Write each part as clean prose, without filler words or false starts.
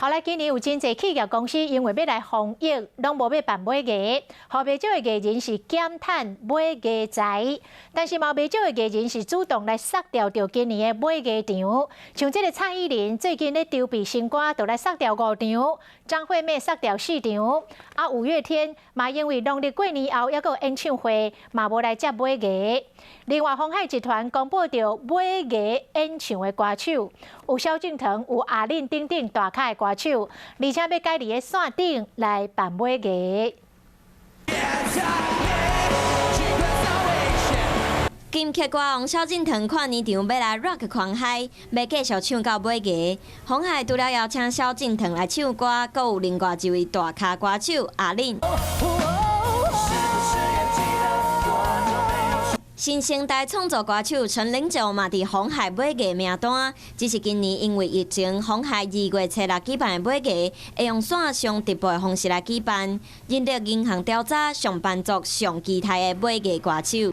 好來，今年有真濟企業公司因為欲來防疫，攏無欲辦尾牙，予袂少的藝人是減趁尾牙財，但是嘛袂少的藝人是主動來殺掉著今年的尾牙場。像這个蔡依林最近咧籌備新歌，就來殺掉五場；張惠妹殺掉四場，啊五月天嘛因為農曆過年後猶閣有演唱會，嘛無來接尾牙。另外，鴻海集團公布著尾牙演唱的歌手，有蕭敬騰、有阿玲等等大咖的歌手，而且欲改佇咧線頂來辦尾牙。金曲歌王蕭敬騰跨年場欲來 rock 狂嗨，欲繼續唱到尾牙。鴻海除了邀請蕭敬騰來唱歌，閣有另外一位大咖歌手阿玲。新生代創作歌手陳零九嘛佇鴻海尾牙名單，只是今年因為疫情，鴻海2月初6舉辦的尾牙會用線上直播的方式來舉辦。人力銀行調查上班族上期待的尾牙歌手。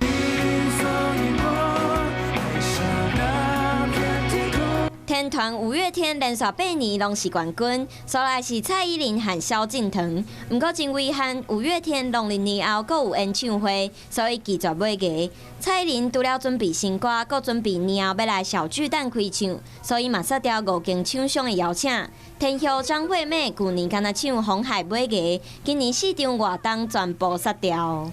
天團五月天連續8年攏是冠軍，煞來是蔡依林和蕭敬騰。毋過真遺憾，五月天農曆年後閣有演唱會，所以拒絕尾牙。蔡依林除了準備新歌，閣準備年後欲來小巨蛋開唱，所以嘛殺掉五間廠商的邀請。天后張惠妹舊年敢若唱鴻海尾牙，今年四場活動全部殺掉。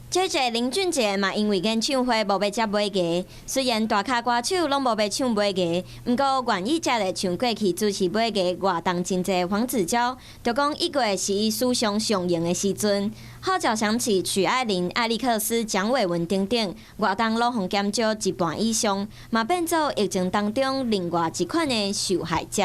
姐姐林俊傑嘛，因為演唱會無欲接尾牙，雖然大咖歌手攏無欲唱尾牙，毋過願意接的像過去主持尾牙活動真濟黃子佼，就講1月是伊史上上閒的時陣，號召響起許愛玲、艾利克斯、蔣偉文等等，活動攏予減少一半以上，嘛變做疫情當中另外一款的受害者。